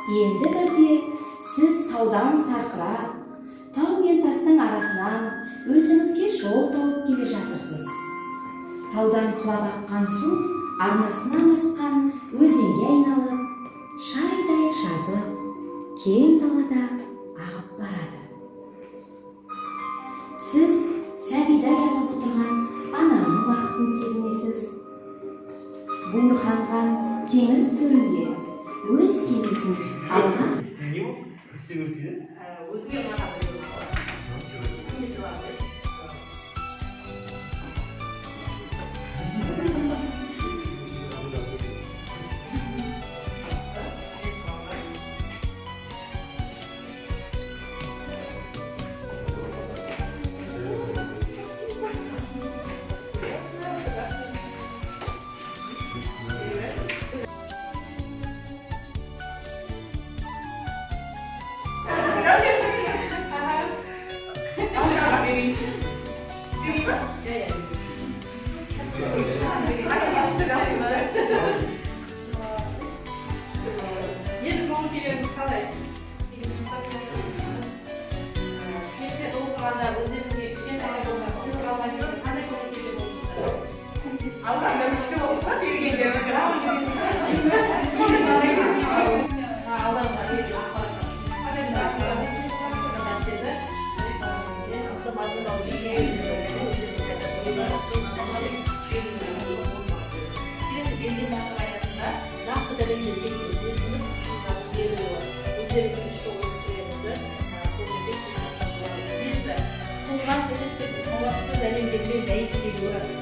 Енді бірде сіз таудан сарқырап, тау мен тастың арасынан өзіңізге жол тауып келе жатырсыз. Таудан құлап аққан су арнасынан асқан өзенге айналып, шайдай жазық, кең далада ағып барады. Сіз сәбиді аялап отырған ананың бақытын сезінесіз. Буырқанған теңіз төрінде өз кемесін алға Не ол? Не істеу керек дейді? Өзіңе ұнаған біреу аласың. Кімге сыйлағың келеді? Енді көңіл күйлеріңіз қалай? Кеше оқығанда өздеріңізге кішкентай болса сыйлық алған кезде қандай көңіл күйде болдыңыздар? Алғанда күшті болды да, бергенде. Алдарыңызға келген ақпарат нәрсені осы мазмұндау. Келесі берілген тақырып аясында нақты дәлелдерге өзіндік жазып беруге болады. Өздеріңіздің ішкі ой пікірлеріңізді сол жерде. Келесі, сұлған тілі, салауатты сөз әлемге мәйік.